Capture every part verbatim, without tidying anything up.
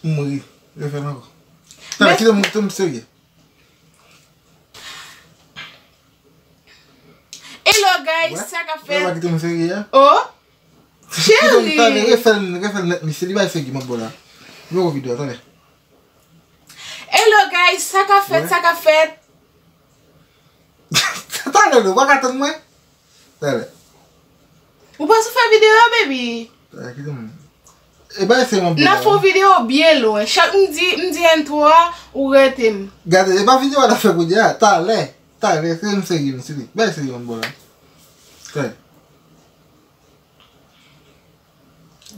M ri. Refè l ankò. Talè, kite m, kite m serye. Hello guys, sa k ap fèt? Wè, kite m serye a. Oh, cheri. Talè, refè l, refè l nèt, mesye, li bay figi m ap bo la. Yo, videyo, talè. Hello guys, sa k ap fèt, sa k ap fèt? Talè, nou pa ka tann mwen? Talè. Ou pa sou fè videyo, baby? Talè, kite m. E bay se yon N ap fè yon videyo byen lwen. Chak m di, m di entwo a, ou rete m. Gade, e pa videyo a n ap fè kounye a. Talè, talè, se m serye, mesye. Bay se yon bon la. Talè.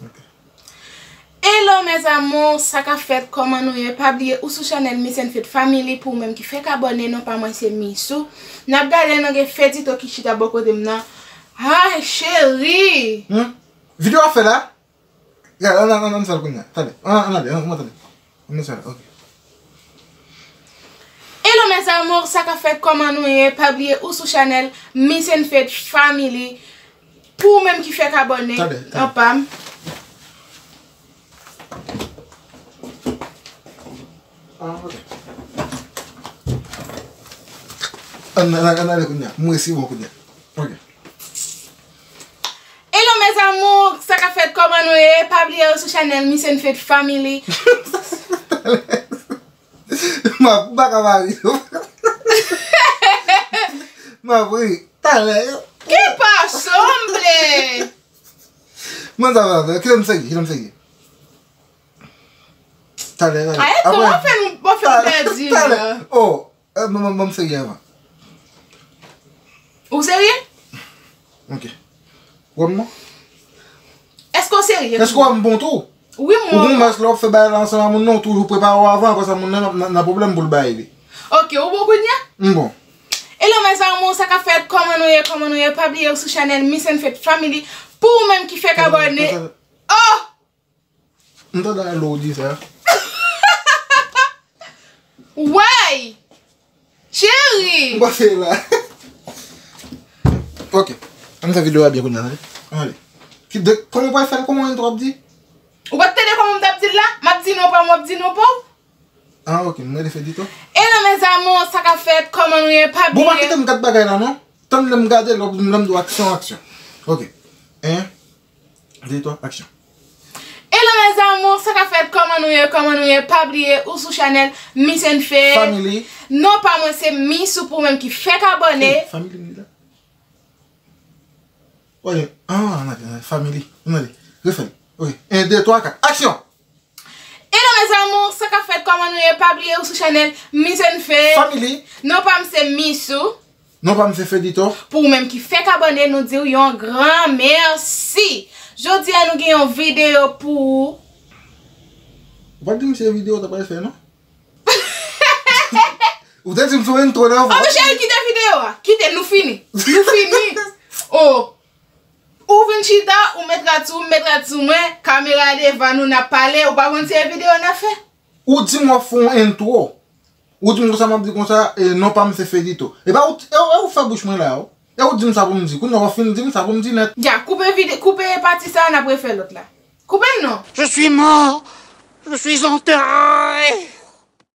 Ok. Hello mes amours, sa k ap fèt, kòman nou ye? Pa bliye ou sou chanèl Miss and Faith Family, pou ou menm ki fèk abòne, non pa mwen se Missou. N ap gade nan gen Fedito ki chita bò kote m nan. Ay, cheri! Hmm? Videyo a fè la? Gade, ann, ann, ann fè l kounye a. Talè. Ann, ann ale, ann, ann ale. Ann fè l, ok. Hello mes amours, sa k ap fèt, kòman nou ye? Pa bliye ou sou chanèl Miss and Faith Family. Pou ou menm ki fèk abòne, talè, talè. An pa m. Ah, ok. Ann, ann, ann ale kounye a. M resi bon kounye a. Ok. Hello mes amours, sa k ap fèt, kòman nou ye? Pa bliye ou sou chanèl Miss and Faith Family. M ap, m pa ka pa ri. M ap ri. Talè. Ki pa sanble? Mwen sa va fè. Kite m serye, kite m serye. Talè, talè. Aye, kòman fè nou, bon, fè nou pèdi la? Talè. Oh, eh, ban m, ban m serye avan. Ou serye? Ok. Ou wè m non? Èske w serye? Èske w wè m bon tou? Wi, mwen. Ou konn mas lè w ap fè bagay la ansanm ak moun nan, ou toujou prepare w avan, apre sa moun nan nan, nan pwoblèm pou l bay li. Ok, ou bon kounye a? M bon. Hello mes amours, sa k ap fèt? Kòman nou ye? Kòman nou ye? Pa bliye ou sou chanèl Miss and Faith Family. Pou ou menm ki fèk abòne. Oh! M tande a lè w di sa. Way! Cheri! M pase la. Ok. Ann fè videyo a byen kounye a, tande. Ann ale. Ki de, kòman w pral fè l? Kòman w ap di? Ou pa t tande kòman m t ap di l la? M ap di non pa m, w ap di non pa w. Ah, ok, m rele Fedito. Hello mes amours, sa k ap fèt? Kòman nou ye? Pa bliye. Bon, pa kite m gad bagay la, non. Tann lè m gade, lè m, lè m di w aksyon, aksyon. Ok. En, de, twa, aksyon. Hello mes amours, sa k ap fèt? Kòman nou ye? Kòman nou ye? Pa bliye, ou sou chanèl Miss and Faith. Family. Non pa mwen, se Missou, pou ou menm ki fèk abòne. Hey, family m li la. Oye, ah, ann ale, ann ale, family. Ann ale, refè l. Ok, en, de, twa, kat. Aksyon! Hello mes amours, sa k ap fèt, kòman nou ye? Pa bliye ou sou chanèl Miss and Faith. Family. Non pa m se Missou. Non pa m se Fedito. Pou ou menm ki fèk abòne, nou di w yon gran mèsi. Jodi a nou gen yon videyo pou ou. Ou pa t di m se videyo w ta pral fè non? Ou te di m sou entwo nan. Oh, men cheri, kite videyo a. Kite, nou fini. Nou fini. Oh. Ou vin chita, ou met rad sou, m met rad sou mwen, kamera devan nou, n ap pale, ou pa konn se videyo n ap fè? Ou di m w ap fè yon entwo. Ou di m konsa, m ap di konsa, e, non pa m se Fedito. E pa ou, e, e ou fè bouch mwen la, o. E ou di m sa pou m di. Kounye a w ap fin di m sa pou m di nèt. Ya, koupe vide-, koupe pati sa a, n ap refè lòt la. Koupe l non. Je suis mort. Je suis enterré.